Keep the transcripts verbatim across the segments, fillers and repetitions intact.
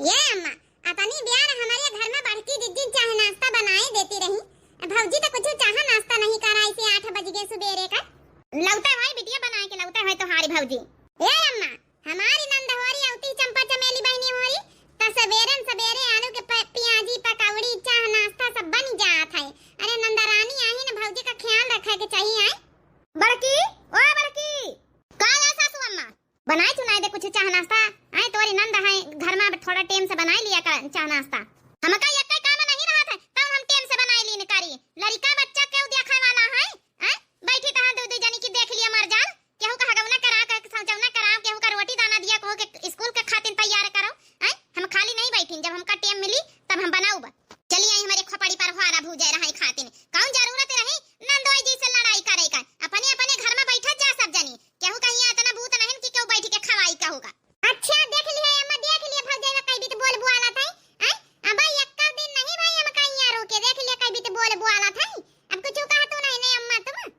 ए अम्मा, अतनी बेर हमरे घर मा बड़की जिज्जी चाह नाश्ता बनाए देती रही। भौजी तो कुछ चाह नाश्ता नहीं कराई से आठ बज गए सुबेरे का। लौटे भाई बिटिया बनाए के लौटे भाई तोहारी भौजी। ए अम्मा, हमारी नंद होरी अउती चंपा चमेली बहिनी होरी, त सबेरन सबेरे आलू के प-, पियाजी, पकौड़ी, चाह नाश्ता सब बन जात है। अरे नंद रानी आई न, भौजी का ख्याल रखे के चाहिए, आए। बड़की, ओ बड़की। का है सासू अम्मा? बनाए चुनाए दे कुछ चाह नाश्ता। आए तोरी नंद है, घर मा थोड़ा टेम से बनाए लिया कर चाह नाश्ता। हमका एक्के काम नहीं रहत है, तब हम टेम से बनाए लीन करी। लड़िका बच्चा केहू देखे वाला है, आए? बैठी तहाँ दू दू जनी की देख लिया मर जाल। केहू का हगौना कराओ, केहू के सौचौना कराओ, केहू का रोटी दाना दिया, केहू के स्कूल के खातिन तैयार करो। आए? हम खाली नहीं बैठिन, जब हमका टेम मिली तब हम बनाउब। चली आई हमरे खोपड़ी पर हुआरा भूजे रहे खातिन। कौन जरूरत रही नंदोई जी से लड़ाई करे का? अपने अपने घर मा बैठत जा सब जनी। केहू कहिया इतना बूत नहीं कि केहू बैठ के खवाई केहू का। अच्छा, देख लिया अम्मा, देख लिया भौजैया कई बीत बोल बुआला था। हैं? अब एक्का दिन नहीं भाई हम कहिया रोके, देख लिया कई बीत बोल बुआला था। अब कुछ कहा तू नहीं, नहीं अम्मा तुम।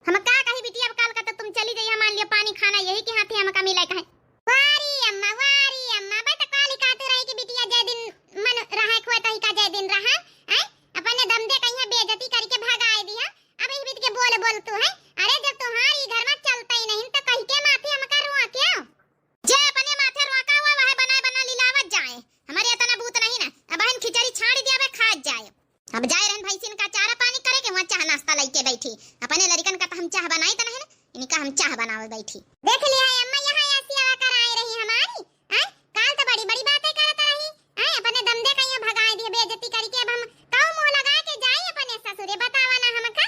हम का कही बिटिया, अब काल का तो तुम चली जाइए, मान लियो पानी खाना यही के हाथे हमका मिले कहे। वारी अम्मा, वारी अम्मा, बे तो काली कहत रही कि बिटिया जय दिन मन रहे खोए तही का जय दिन रहा, हैं? अपने दम दे कहिया बेइज्जती करके भगाए दिया। अब इही बीत के बोल बोल तू है। अरे जब तुम्हारी घर मा चलता ही नहीं तो कही के माथे हमका रुआ क्यों? जे अपने माथे रुआ का हुआ वह बनाए बना लिलावत जाए। हमारे इतना बूत नहीं ना, अब बहन खिचड़ी छाड़ दिया बे खात जाए। अब जाए रहन भैंसिन का चारा पानी करे के वहाँ चाह नाश्ता लइके बैठी। अपने लड़िकन का तो हम चाह बनाई त नहीं ना, इनका हम चाह बनावे बैठी। देख लिया है अम्मा, यहाँ ऐसी आवा कर आए रही हमारी, हैं? काल तो बड़ी बड़ी बातें करत रही, हैं? अपने दम दे कहिया भगाए दिए बेइज्जती करके। अब हम कऊ मुँह लगा के जाई अपने ससुरे, बतावा ना हमका।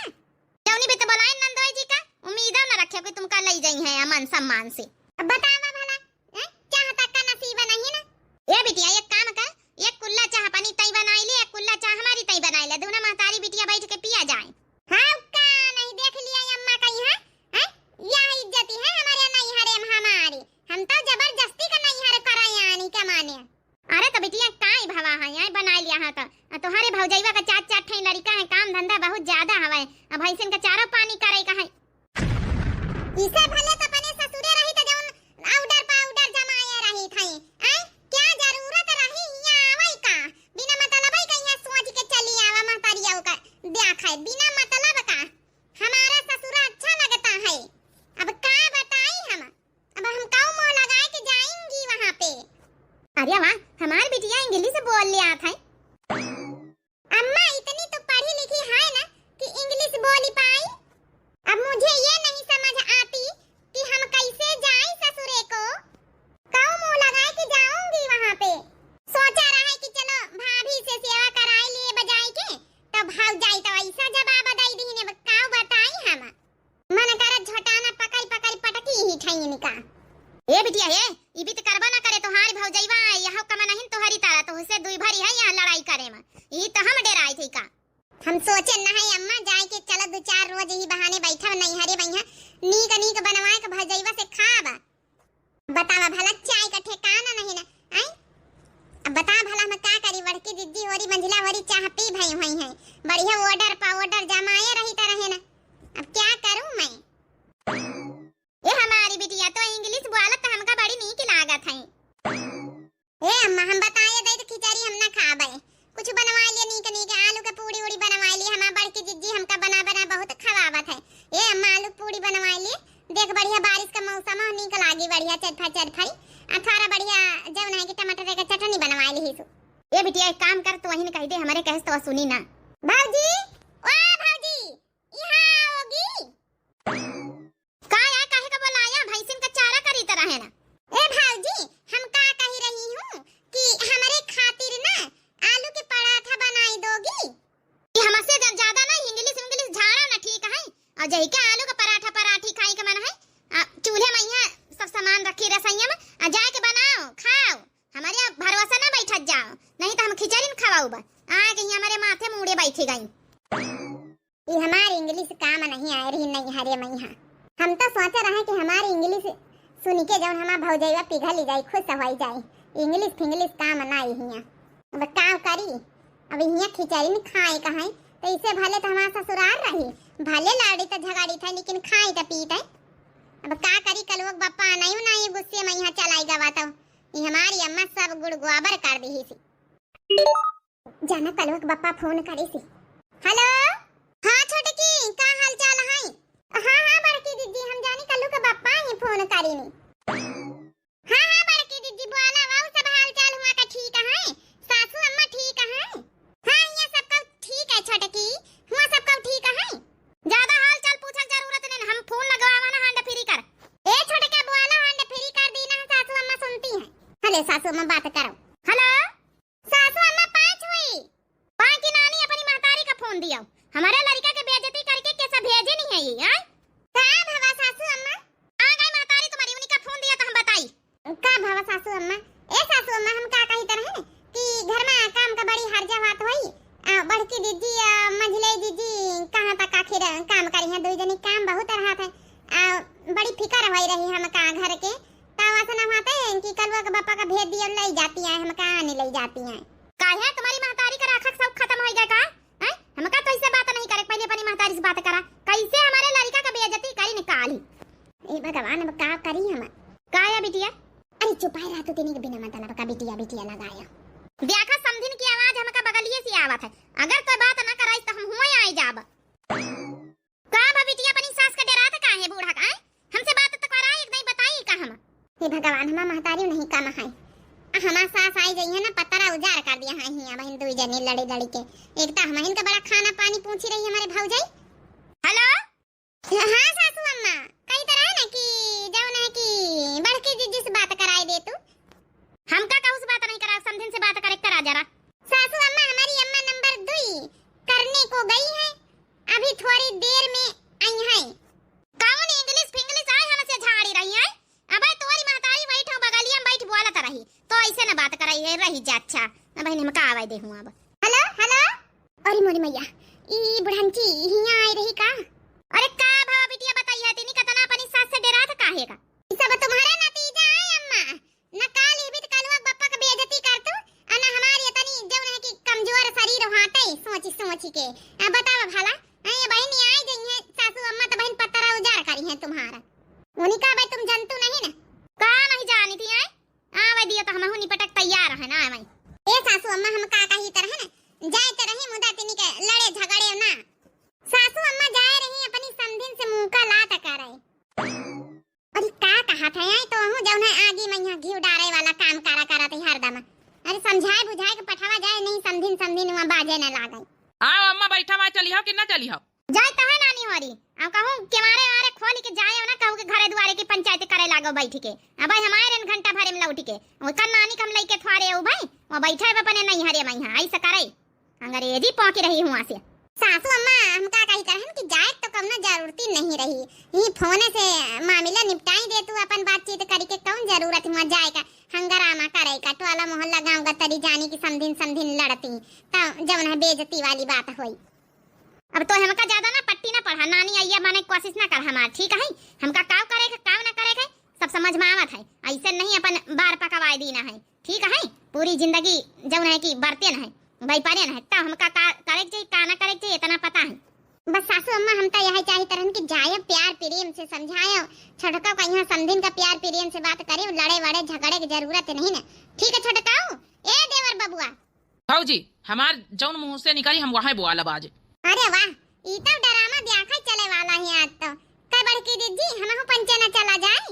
जौनी भी तो बोलाए नंदोई जी का, उम्मीद न रखे कि तुमका लई जाई है अमन सम्मान से। अब बतावा भला, हैं? चाह तक का नसीब नहीं ना। ए बिटिया, एक काम कर, एक कुल्ला चाह पानी तई बनाई ले, एक कुल्ला चाह हमारी तई बनाई ले, दोनों महतारी बिटिया बैठ के पिया जाए। हाँ, का नहीं देख लिया अम्मा कहीं है, हैं? यह इज्जती है हमारे नैहरे में हमारी, हम तो जबरदस्ती का नैहर कराए आनी के माने। अरे तो बिटिया काई भवा है, यहाँ बनाई लिया है तो। आ तोहरे भौजैया का चार चार ठे लड़िका है, काम धंधा बहुत ज्यादा हवे। अब भैंसिन का चारो पानी करे का है। इसे भले तो अपने ससुरे रही तो जौन औडर पाउडर जमाए रही थई। आय, क्या जरूरत रही यहाँ आवे का? बिना मतलब का यहाँ सोच के चली आवा महतारिया का। देख है, बिना मतलब का। हमारा ससुरा अच्छा लगता है। अब का बताई हम? अब हम काऊ मुँह लगाए के जाएंगी वहाँ पे? अरे वाह, हमार बिटिया English बोल लिया था। अम्मा, इतनी तो पढ़ी लिखी है ना कि English बोली पाई। अब मुझे ये नहीं समझ आती कि हम कैसे जाएं ससुरे को। काऊ मुँह लगाए के जाऊंगी वहाँ पे। सोचा रहा है कि चलो भाभी से सेवा कराए लिए बजाए के, तो भौजाई तो ऐसा जवाब दे दी ने, काऊ बताई हम। मन करत झोटाना पकड़ पकड़ पटकी ही ठई इनका। ए बिटिया हे, ई बीत करबा ना करे तोहारी भौजैवा, यह कमा नहीं तोहरी तारा, तोहसे दुई भरी है यहाँ लड़ाई करे में। ई तो हम डेराई थी का। हम सोचे न है अम्मा, जाए के चलो दो चार रोज ही बहाने बैठब नैहरे बइहा, नीक नीक बनवाए के भौजैवा से खाब। बतावा भला चाय का ठेकाना नहीं ना, आई? अब बता भला हम का करी, बड़की जिज्जी होरी मंझिला होरी चाह पी भई हुई हैं, बढ़िया order पा order जमाए रही त रहे ना। अब क्या करूं मैं? ए हमारी बिटिया तो English बोलत त हमका बड़ी नीक लागत है। ए अम्मा, हम बताए दई त खिचड़ी हम ना खाबे, कुछ बनवा लिए नीक नीक, आलू के पूड़ी उड़ी बनवा लिए, हमार बड़की जिज्जी हमका बना बना बहुत खवावत है। ए अम्मा, आलू पूड़ी बनवा लिए, देख बढ़िया बारिश का मौसम है, नीक लागी बढ़िया चरफा चरफरी, आ थोड़ा बढ़िया जौन है कि टमाटर के चटनी बनवा ली सु। ए बिटिया, एक काम कर, तू वहीं कह दे, हमारे कहे तो सुनी ना। भौजी, ओ भौजी, यहाँ आओगी? का या, काहे का बोलाया? भैंसिन का चारा करी त रहे ना। ए भौजी, हम का कह रही हूँ कि हमरे खातिर ना आलू के पराठा बनाई दोगी? कि हमसे ज-, ज्यादा ना English English झाड़ो ना ठीक है। और जही के आलू का पराठा पराठी खाई के मन है, आ, चूल्हे में यहाँ सब सामान रखी रसोइया में, आ जाए के बनाओ, खाओ। हमारे यहाँ भरोसा ना बैठत जाओ, नहीं तो हम खिचड़ी न खवाऊ बा। आ के यहाँ हमारे माथे मूड़े बैठी गई। ई हमार English काम नहीं आए रही नैहरे मइहा। हम तो सोचे रहे कि हमार English सुन के जौन हमार भौजैया पिघल जाई, खुश हो जाई। English फिंग्लिश काम ना आई हियाँ। अब का करी, अब हियाँ खिचड़ी न खाए का है, तो इसे भले तो हमार ससुराल रही, भले लड़ी तो झगड़ी था, लेकिन खाई तो पीत है। अब का करी, कल वो बप्पा नहीं ना, ये गुस्से में यहाँ चलाई गवा तो ई हमारी अम्मा सब गुड़ गोबर कर दिहिसि। जाना कलुआ के बप्पा फोन करिसि। हेलो। हाँ छोटकी, का हाल चाल है? हाँ हाँ बड़की दीदी, हम जानी कलुआ के बप्पा ही फोन करिनी। हाँ हाँ बड़की दीदी बोला, वाऊ सब हाल चाल हुआँ का ठीक है? सासू अम्मा ठीक है? हाँ हियाँ सब कउ ठीक है छोटकी, हुआँ सब कउ ठीक है? ज्यादा हाल चाल पूछक जरूरत नहीं, हम फोन लगवावा ना hand free कर। ए छोटका बोला, hand free कर दीना, सासू अम्मा सुनती है। हेलो सासू अम्मा बात करो। हेलो। सासू अम्मा पाँच हुई। पाँच की नानी अपनी महतारी का फोन दियो। हमारे लड़का के बेइज्जती करके कैसा भेजे नहीं है ये, आय? का भवा सासू अम्मा? आ गई महतारी तुम्हारी, उन्हीं का फोन दिया तो हम बताई। का भवा सासू अम्मा? ए सासू अम्मा, हम का कही तरह है कि घर में काम का बड़ी हर्जा बात हुई। आ, बड़की दीदी, आ, मझले दीदी, कहाँ तक आखिर काम करी है? दुई जनी काम बहुत रहत है। आ, बड़ी फिकर हुई रही हमका घर के। तब ऐसा ना होते कि कलुआ के बप्पा का भेज दियो, ले जाती है, हमका आने ले जाती है। काहे तुम्हारी महतारी का राखक सब खत्म हो गया का? हैं? हमका तो ऐसे बात नहीं करे, पहले अपनी महतारी से बात करा। कैसे हमारे लड़का का बेइज्जती करी निकाली? ए भगवान, अब का करी हम? का या बिटिया? अरे चुपाए रहा तू, तेनी के बिना मतलब का बिटिया बिटिया लगाया। देखा समधिन की आवाज हमका बगलिए से आवत है, अगर कोई बात ना कराई तो हम हुए आए जाब। का भा बिटिया अपनी सास का डरात का है बूढ़ा का, हैं? हमसे बात तो करा, एक दाई बताई का हम। हे भगवान, हमार महतारी नहीं कम है। आ हमार सास आई जइहे ना, पतरा उजार कर दिया है हियाँ बहिन दुई जने लड़े लड़ी के। एक तो हमहिन का बड़ा खाना पानी पूछी रही हमारे भौजाई। हेलो। हाँ सासू अम्मा, कही तरह है ना कि जौन है कि बड़की जीजी से बात कराई दे तू। हमका कहू से बात नहीं करा, समधिन से बात करे करा जरा। सासू अम्मा, हमारी अम्मा नंबर दुई करने को गई है, अभी थोड़ी देर में आई है। कौन इंग्लिश फिंग्लिश आए हमसे झाड़ी रही है? अबे तोरी महतारी बैठ हो बगलिया में बैठ बोलत रही, तो ऐसे न बात कराई है, रही जा। अच्छा न बहिन, हम का आवे दे हुआ अब। Hello, hello. अरे मोरी मैया, ई बुढ़ंची हियाँ आई रही का? अरे का भवा बिटिया बताई है, तिनी कतना अपनी सास से डरात काहे का? ई सब तुम्हारे नतीजा है अम्मा। न काल ही भी तो कलुआ बप्पा का बेइज्जती कर तू, और न हमारी इतनी जौन है कि कमजोर शरीर होते सोची सोची के। अब बतावा भला, हैं, ये बहिन आई गई है सासू अम्मा तो बहिन पतरा उजार करी है तुम्हारा। उन्हीं का भाई तुम जानतू नहीं ना? का नहीं जानी थी, हैं? आवे दियो तो हमहू निपटक तैयार है ना, आवे। ए सासू अम्मा, हम का कही तरह ना, जाए तो रही मुदा तिनी के लड़े झगड़े ना। सासू अम्मा जाए रही अपनी समधिन से मुँह का लात करे। अरे का कहा था, आई तो हूँ जौन है आगी में यहाँ घी डारे वाला काम करा करत है हरदम। अरे समझाए बुझाए के पठावा जाए, नहीं समधिन समधिन वहाँ बाजे न लागे। आओ अम्मा, बैठा, वहाँ चली हो कि ना चली हो? जाए तो है नानी होरी, अब कहूँ केवारे वारे खोल के जाए ना, कहूँ के घरे दुआरे की पंचायत करे लागो बैठ के। अब भाई हमारे रेन घंटा भरे में लौट के, ओकर नानी के हम लइके थोड़े हो भाई, वो बैठे अब अपने नहीं हरे में यहाँ ऐसा करे। अंग्रेजी पौकी रही हुआ से। सासू अम्मा, हम का कही तरहन कि जाए तो कौनो जरूरती नहीं रही, यही फोन से मामला निपटाई दे तू, अपन बातचीत करी के कौन जरूरत हुआ जाए का, हंगामा करे का, टोला मोहल्ला गाँव का तरी जानी की समधिन समधिन लड़ती, तो जौन है बेइज्जती वाली बात होई। अब तो हमका ज्यादा ना पट्टी ना पढ़ा, नानी आइया बने कोशिश ना कर हमार, ठीक है? हमका काव करे के, काव ना करे के, सब समझ में आवत है। ऐसे नहीं अपन बार पकवाए दीना है, ठीक है? पूरी जिंदगी जौन है कि बरते न है, व्यापारे न है, तब हमका का करे के चाहिए, का ना करे के चाहिए, इतना पता है। बस सासू अम्मा, हम तो यही चाहित रहन कि जाए प्यार प्रेम से समझाए, छोटका का यहाँ समधिन का प्यार प्रेम से बात करे, लड़े वड़े झगड़े की जरूरत नहीं ना, ठीक है छोटकाऊ? ए देवर बबुआ, भौजी, हमार जौन मुँह से निकली, हम वहै बोलब आज। अरे वाह, ई तो ड्रामा देखा चले वाला है आज तो। का बड़की दीदी, हमहू पंचे न चला जाए?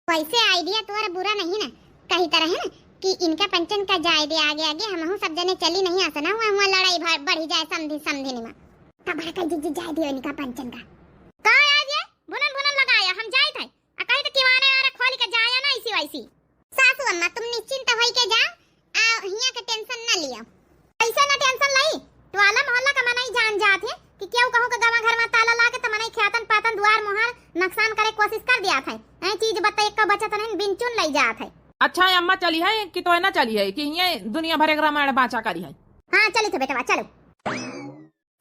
वैसे idea तोर बुरा नहीं ना, कही तरह है ना कि इनका पंचन का जाए दे आगे आगे, हमहू सब जने चली नहीं, आसना हुआ हुआ लड़ाई भर बढ़ी जाए समधी समधिन में। तब बड़का जीजी जाए दियो इनका पंचन का। का आज ये भुनन भुनन लगाया, हम जाए थे। आ कही तो किवाने वारा खोल के जाया ना ऐसी वैसी। सासू अम्मा, तुम निश्चिंत होई के जाओ, आ हियां के tension ना लियो। ऐसे ना tension लई, टोला मोहल्ला का मनई जान जात है कि केहू कहूँ के गवा घर में ताला लाके त मनई ख्यातन पातन दुआर मोहार नुकसान करे कोशिश कर दिया था। ऐ चीज बता एक का बचत नहीं, बिन चुन लई जात है। अच्छा है अम्मा, चली है कि तो ना चली है कि ये दुनिया भर एक रामायण बाँचा करी है। हाँ चली तो बेटवा चलो।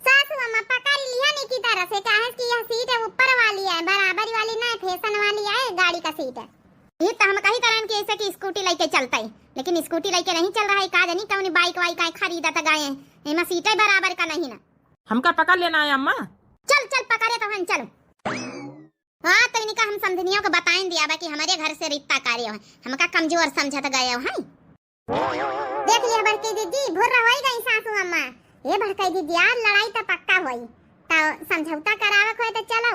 सासू अम्मा पकड़ लिया नहीं की तरह से, काहे कि यह seat है ऊपर वाली है, बराबरी वाली ना है, fashion वाली है, गाड़ी का seat है। ये तो हम कही तरह कि ऐसे कि scooty लेके चलता है, लेकिन scooty लेके नहीं चल रहा है, का जानी कौन bike वाइक आए खरीदा त गए, एमा seat है बराबर का नहीं ना। हमका पकड़ लेना है अम्मा। चल चल पकड़े तो हम चलो। हाँ, तो इनका हम समधिनियों को बताइन दिया बा कि हमरे घर से रिश्ता करे हो, हमका कमजोर समझत गए हो, हैं? देख लिया बड़की दीदी, भुर्र होई गई सासू अम्मा। ये बड़की दीदी, यार लड़ाई तो पक्का होई, तो समझौता करावे को है तो चलो।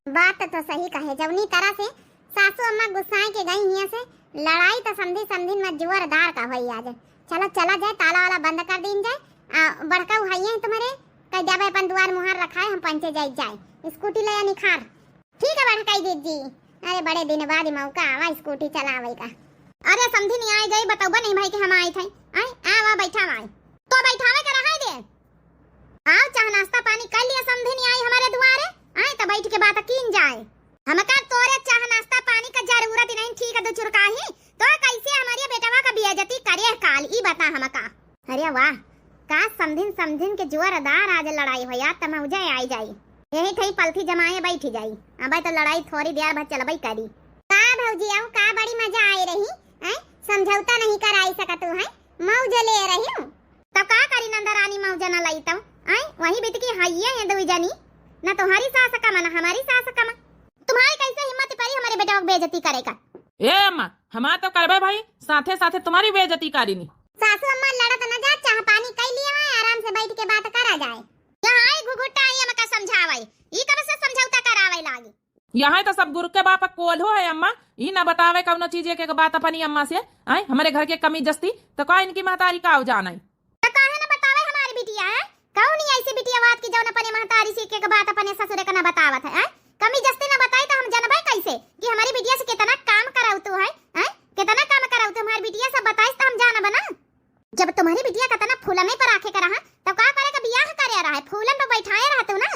बात तो सही कहे, जौनी तरह से सासू अम्मा गुस्साए के गई हियां से, लड़ाई तो समधी समधिन में जोरदार का होई आज। चलो चला जाए, ताला वाला बंद कर दीन जाए। आ, बड़का उहाइये हैं तुम्हारे, कह जाबे अपन दुआर मुहार रखाए, हम पंचे जाए जाए। स्कूटी ले आ निखार। ठीक है बड़काई दीदी, अरे बड़े दिन बाद ही मौका आवा स्कूटी चलावे का। अरे समधी नहीं आए गए, बतौबा नहीं भाई कि हम आए थे। आए, आवा बैठा आए। तो बैठावे के रहा दे। आओ, चाह नाश्ता पानी कर लिया, समधिन आई हमारे दुआरे, आए तो बैठ के बात कीन जाए। हमका तोरे चाह नाश्ता पानी का जरूरत ही नहीं, ठीक है, दो चुरकाही, तो कैसे हमारे बेटवा का बेइज्जती करे काल, ई बता हमका। अरे वाह, का समधिन समधिन के जोरदार आज लड़ाई हो यार, त मौजे आई जाई। यही ठई पलथी जमाए बैठी जाई, अबे तो लड़ाई थोड़ी देर बाद चलबई करी। का भौजी, आओ का बड़ी मजा आए रही, हैं? समझौता नहीं कराई सकत हो, हैं? मौज ले रही हूँ। तब का करी नंदरानी, मौजा न लई तब? आय, वही बीत की हाइये हैं दुई जनी। न तुम्हारी सास कम, न हमारी सास कम। तुम्हारी कैसे हिम्मत पड़ी हमारे बेटवा की बेइज्जती करे का? ए अम्मा, हमार तो करबे भाई, साथे साथे तुम्हारी बेइज्जती करीनी। सासू अम्मा लड़त न जा, चाह पानी कई लिए हुए, आराम से बैठ के बात करा जाए। यहाँ आई घुघुटा आई हमका समझावे, ई कब से समझौता करावे लागी? यहाँ तो सब गुरु के बाप कोल्हो है अम्मा, ई ना बतावे कौनो चीज एक, एक बात अपनी अम्मा से। आय, हमरे घर के कमी जस्ती, तो का इनकी महतारी का जाने? तो काहे ना बतावे हमारी बिटिया, हैं? कौन ही ऐसी बिटिया बात की जौन अपने महतारी से एक, एक बात अपने ससुरे का ना बतावत है, हैं? कमी जस्ती ना बताई तो हम जनबे कैसे कि हमारी बिटिया से कितना काम कराऊ तू है, हैं? कितना काम कराऊ तू, हमारी बिटिया सब बताइस तो हम जानब ना। जब तुम्हारी बिटिया का तना फूलने पर आखे का रहा, तब का करे का बियाह करे रहा है, फूलन पर बैठाए रहा तू ना।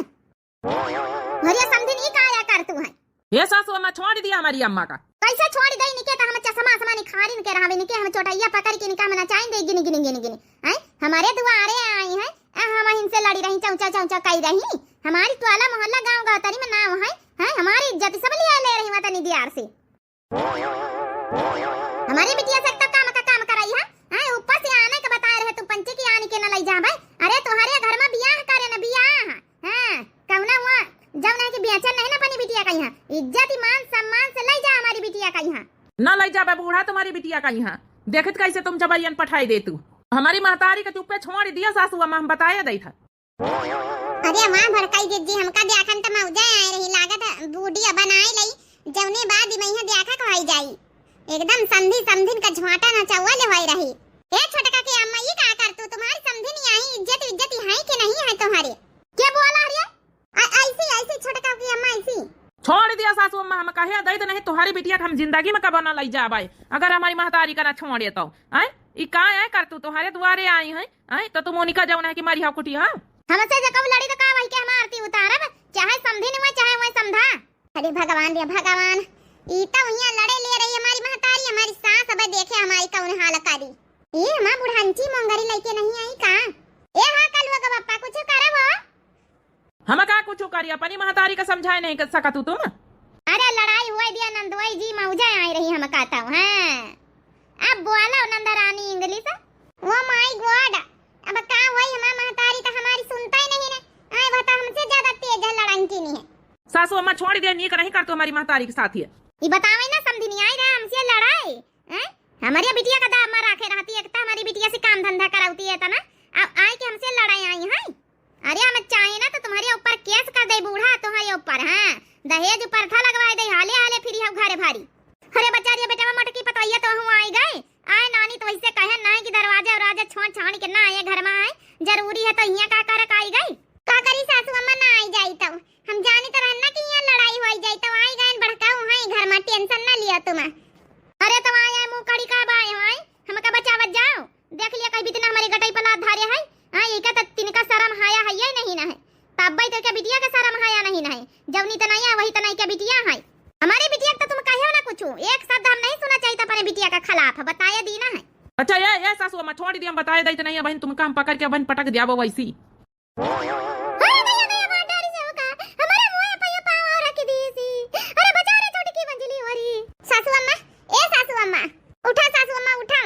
अरे समधिन, ई का आया कर तू है? हे सासू अम्मा, छोड़ दिया हमारी अम्मा का। कैसे छोड़ दे इनके? तो हम चश्मा आसमा निखारिन के रहबे इनके, हम चोटैया पकड़ के इनका हम नचाइन दे गिनी गिनी गिनी गिनी। हैं? हमारे दुआरे आई हैं, आ हम इनसे लड़ी रही, चौचा चौचा कई रही। हमारी टोला मोहल्ला गांव गौतरी में नाम है, हैं? हमारी इज्जत सब लिया ले रही वतनी दियार से। हमारी बिटिया से तो काम का काम कराई है, हैं? ऊपर से आने के बताए रहे तू पंचे की आने के न लई जा भाई। अरे तुम्हारे घर में बियाह करे न बियाह, हाँ, कौना हुआ, जौन है कि बेचन नहीं ना अपनी बिटिया का यहाँ। इज्जत, ईमान, सम्मान से लई जा हमारी बिटिया का यहाँ। ना लई जाबे बूढ़ा तुम्हारी बिटिया का यहाँ। देखत कैसे तुम जबरियन पठाई दे तू। हमारी महतारी के चुप्पे छोड़ दिया सासू अम्मा, हम बताए दई था। अरे वाह भड़काई दीदी, हमका देखन त मौजा आए रही, लागत बूढ़ी अब बनाए लई, जौने बाद में यहाँ देखा खवाई जाई। एकदम समधी समधिन का झोंटा नचौआ ले होई रही। ए छोटका के अम्मा, ई का कर तू? तुम्हारी समधी नहीं आई, इज्जत इज्जत है कि नहीं है तुम्हारे? के बोला रे? आ, ऐसी, ऐसी छोटका की अम्मा, ऐसी। छोड़ दिया सासू अम्मा, हम कहे दई त नहीं, तुम्हारी बिटिया के हम जिंदगी में कबो ना लई जाबे, अगर हमारी महतारी का ना छोड़े तो। आय, ई का है कर तू, तुम्हारे दुआरे आई है, आय, तो तुम उनका जौन है कि मारी हाव कुटी, हाँ? हमसे जब कब लड़ी तो का वही के हम आरती उतारब, चाहे समधी नहीं हुए, चाहे हुए समधा। अरे भगवान रे भगवान, ई तो यहाँ लड़े ले रही हमारी महतारी, हमारी सास, अब देखे हमारी कौन हाल करी। ये हमार बुढ़ांची मोंगरी लइके नहीं आई का? ए हाँ कलुआ का पप्पा, कुछ करब हो? हम का कुछ करी, अपनी महतारी का समझाए नहीं कर सकत तू तुम? अरे लड़ाई हुआ दिया नंदोई जी, मौजा आई रही हम कहता हूँ, हाँ। अब बोलो Nandrani English। Oh my God, अब का होई, हमार महतारी तो हमारी सुनता ही नहीं ने। आए बता, हमसे ज्यादा तेज है लड़ाई की नहीं है। सासू अम्मा छोड़ दे, नीक नहीं कर तू हमारी महतारी के साथ ये। ई बतावे ना समधी नहीं आई रहा हमसे लड़ाई, हैं? हमारे बिटिया का दाम में राखे रहती, एक तो हमारी बिटिया से काम धंधा करावती है तना, अब आए के हमसे लड़ाई आई है। अरे हम चाहे ना तो तुम्हारे ऊपर case कर दे बूढ़ा, तुम्हारे ऊपर, हाँ, दहेज पर्दा लगवाए दे, हाले हाले फिरी हो घरे भारी। अरे बचारी बेटवा मोटकी पतोहिया तो हुआ आई गए, आए नानी तो वैसे कहे ना कि दरवाजा उरवाजा छोड़ छाड़ के ना आए घर में आए, जरूरी है तो यहाँ का करे का आई गई? का करी सासू अम्मा ना आई जाई तो, हम जानी तो रहना कि यहाँ लड़ाई होई जाई तो आई गए भड़काऊ हैं घर में, tension ना लिया तुम। अरे तो आए आए मुंह कड़ी का बाए हैं, हमका बचावत जाओ। देख लिया कहीं बितना हमारे गटई पर लात धारे है, हाँ, ये क्या तो तिनका शर्म हाया है ये नहीं ना है। तब्बे तो क्या बिटिया का शर्म हाया नहीं ना है, जवनी तनैया वही तनाई क्या बिटिया है। हमारे बिटिया का तो तुम कहो ना कुछ, एक शब्द हम नहीं सुना चाहिए अपने बिटिया का खिलाफ, बताया दी ना है। अच्छा ये, ये सासू अम्मा छोड़ दिया, हम बताए दई त नहीं, बहन तुमका हम पकड़ के बहन पटक दिया वो वैसी। अरे नहीं, नहीं, हमार डर से होगा, हमारे मुंह पे ये पाँव और रख दी सी। अरे बचा रे छोटी की मंजली हो रही। सासू अम्मा, ए सासू अम्मा, उठा सासू अम्मा, उठा।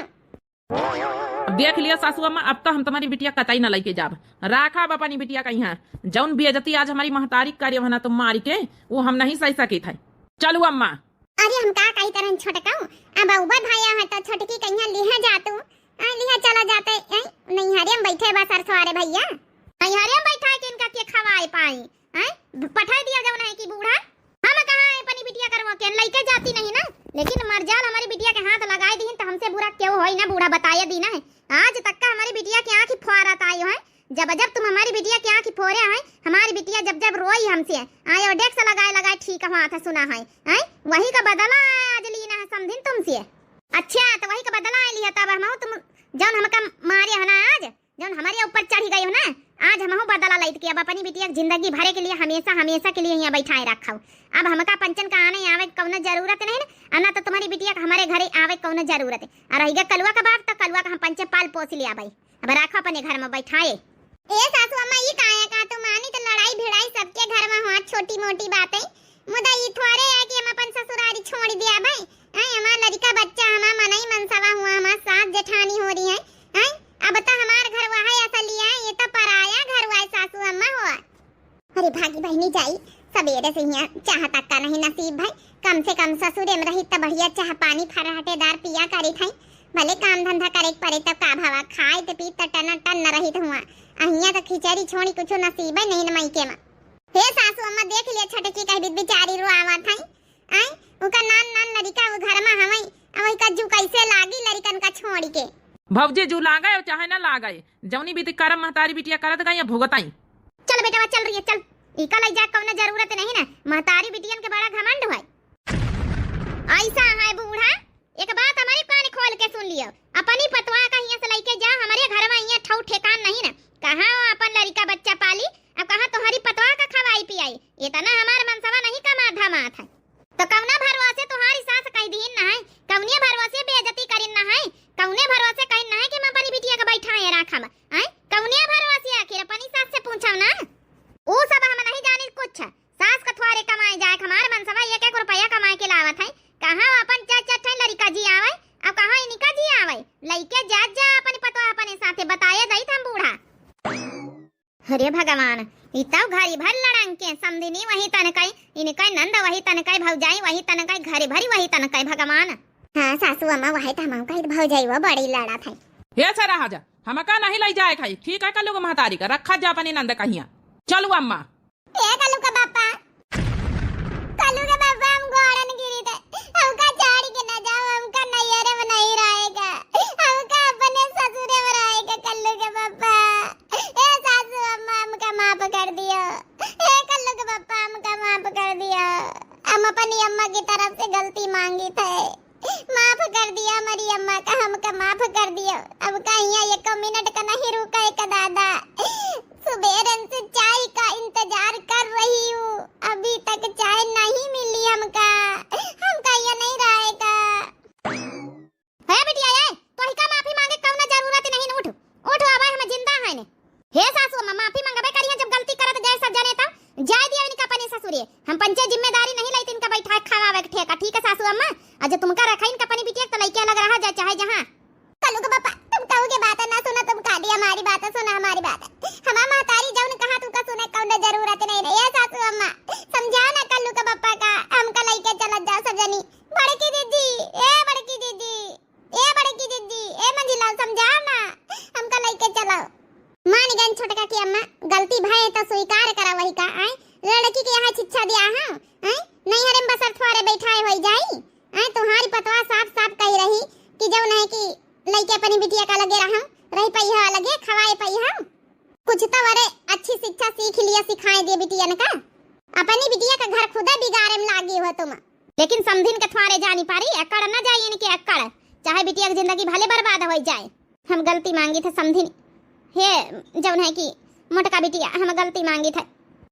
अब देख लिया सासू अम्मा, अब तो हम तुम्हारी बिटिया कतई न लइके जाब। राखब अपनी बिटिया का यहाँ। जौन बेइज्जती आज हमारी महतारी करे हो ना तुम मारी के, वो हम नहीं सही सकित है। चलू अम्मा। अरे हम का कही तरह छोटकाऊ, अब उबर भैया है तो छोटकी कहिया लिहे जा तू, आ लिहे चला जाते, ए, नैहरे में बैठे बा सरसवारे भैया। नैहरे में बैठा के इनका के खवाए पाई, हैं? पठाए दिया जौन है कि बूढ़ा, हम कहाँ है अपनी बिटिया करवा के लइके जाती नहीं ना, लेकिन मरजाल हमारी बिटिया के हाथ लगाए दीन तो हमसे बुरा क्यों होई ना, बूढ़ा बताए दी ना है। आज तक का हमारी बिटिया के आँख ही फुआरत आयो है, जब जब तुम हमारी बिटिया के आँख ही फोरे है, हमारी बिटिया जब जब रोई हमसे, आयो डेस्क लगाए लगाए ठीक हुआ था सुना है, हैं? वही का बदला है आज लीना है समधिन तुमसे। अच्छा, तो वही का बदला है लिया तब हम तुम जौन हमका मारे है ना आज, जौन हमरे ऊपर चढ़ी गई हो ना, आज हमहू बदला लइत के अब अपनी बिटिया के जिंदगी भरे के लिए हमेशा, हमेशा के लिए यहाँ बैठाए रखो। अब हमका पंचन का आने आवे के कौनो जरूरत नहीं ना, आ ना तो तुम्हारी बिटिया के हमारे घरे आवे के कौनो जरूरत है। आ रही गया कलुआ का बात, तो कलुआ का हम पंचे पाल पोस ले आवे। अब राखो अपने घर में बैठाए। ए सासू अम्मा, ई काहे का तू मानी तो लड़ाई भिड़ाई सबके घर में हुआ, छोटी मोटी बातें। मुदा ई थोड़े है कि हम अपन ससुरारी छोड़ दिया भाई। हैं, हमार लड़का बच्चा, हमार मनई मनसवा हुआ, हमार सास जेठानी हो रही है। हैं, अब तो हमार घर वह है असली है, ये तो पराया घर हुआ है सासू अम्मा हुआ। अरे भागी बहनी जाई, सवेरे से यहाँ चाह तक का नहीं नसीब भाई। कम से कम ससुरे में रही तो बढ़िया चाह पानी फर्राटेदार पिया करी थाई। भले काम धंधा करे के पड़े तब का भवा, खाए ते पी त टन टन न रही हुआ। अहिया तो खिचड़ी छोड़ी कुछ नसीब है नहीं न मायके में। हे सासू अम्मा देख लिया छोटकी कह बिचारी रो आवा थाई। आय, उनका नान नान लड़िका वो घर में हवई, अब वही का जू कैसे लागी लड़िकन का छोड़ के? भौजी जू लागे चाहे ना लागे, जौनी बीती करम महतारी बिटिया करत गई भुगताई। चल बेटवा, चल रही है, चल। इका लई जाए कौनो जरूरत नहीं ना, महतारी बिटियन के बड़ा घमंड है। ऐसा है बूढ़ा, एक बात हमारी कान खोल के सुन लियो, अपनी पतवा का हियां से लइके जा, हमारे घर में हियां ठौ ठेकान नहीं ना, कहाँ वो अपन लड़िका बच्चा पाली, अब कहाँ तुम्हारी पतवा का खवाई पियाई, इतना हमार मनसवा नहीं कमा धमात है। तो कौना भरोसे तुम्हारी सास कह दीन ना है, कौने भरोसे बेइज्जती करिन ना है, कौने भरोसे कहिन ना है कि हम अपनी बिटिया के बैठाए राखब, हैं? कौने भरोसे आखिर अपनी सास से पूछब ना? ऊ सब हम नहीं जानी कुछ, सास का थोड़े कमाए जाए, हमार मनसवा एक एक रुपया कमाए के लावत है, कहाँ अपन चार चार ठे लड़िका जी आवे, अब कहाँ इनका जी आवे, लइके जा जा अपनी पतवा अपने साथे बताए दई हम बूढ़ा। अरे भगवान, ई तौ घरी भर लड़ंके, समधिनी वही तनकई, इनकई नंद वही तनकई, भौजाई वही तनकई, घरी भरी वही तनकई, भगवान। हाँ सासू अम्मा, वही तो हम कही भौजाई वो बड़ी लड़ा था। हे सरा हजा, हमका नहीं लई जाए खाई, ठीक है, कल्लू के महतारी का रखा जा अपनी नंद कहिया। चलू अम्मा। ए कल्लू के बापा, कल्लू के बापा, हम गोड़न गिरी थे, हमका छोड़ के न जाओ, हमका नैहरे में नहीं रहेगा, हमका अपने ससुरे में रहेगा कल्लू के बापा। ए सासू अम्मा, हमका माफ कर दियो। ए कल्लू के पापा, हमका माफ कर दियो। हम अपनी अम्मा की तरफ से गलती मांगी थे, माफ कर दिया हमारी अम्मा का, हमका माफ कर दियो। अब का यहाँ एक मिनट का नहीं रुका एक दादा। सुबेरन से चाय का इंतजार कर रही हूँ, अभी तक चाय नहीं मिली हमका। हमका यहाँ नहीं रहेगा। हे बिटिया, ए, तोहिका माफी मांगे कौनो जरूरत नहीं, उठ, उठ, आवा, हम जिंदा हैं ने। हे सासू अम्मा, माफी मंगबे करिया, जब गलती करत जाए सब जने तो जाए दिया इनका अपने ससुरे। हम पंचे जिम्मेदारी नहीं लई, इनका बैठा खावावे के ठेका, ठीक है सासू अम्मा? और जो तुमका रखा इनका अपनी बिटिया तो लइके अलग रहा जाए, चाहे जहाँ। कल्लू के पापा, तुम कहू के बात ना सुना, तुम खाली हमारी बात सुना, हमारी बात। हमार महतारी जौन कहा तुमका सुने कौनो जरूरत नहीं रही। ए सासू अम्मा, समझाओ ना कल्लू के पापा का, हमका लइके चलत जाओ सब जनी। बड़की दीदी, ए बड़की दीदी, ए बड़की दीदी, ए मंझिला, समझाओ ना, हमका लइके चलो। मान गन छोटका की अम्मा, गलती भय तो स्वीकार करा वही का, आय? लड़की के यहाँ शिक्षा दिया हम, आय? नैहरे में बसर थोड़े बैठाए होई जाई, आय? तुम्हारी पतवा साफ साफ कही रही कि जौन है कि लइके अपनी बिटिया का लगे रहम, रही पई हम अलगे, खवाए पई हम। कुछ तो अरे अच्छी शिक्षा सीख लिया, सिखाए दिए बिटियन का। अपनी बिटिया का घर खुदे बिगाड़े में लागी हो तुम। लेकिन समधिन के थ्वारे जानी पारी, अकड़ न जाई इनके अकड़, चाहे बिटिया की जिंदगी भले बर्बाद हो जाए। हम गलती मांगी थे समधिन, हे जौन है कि मोटका बिटिया, हम गलती मांगी थे,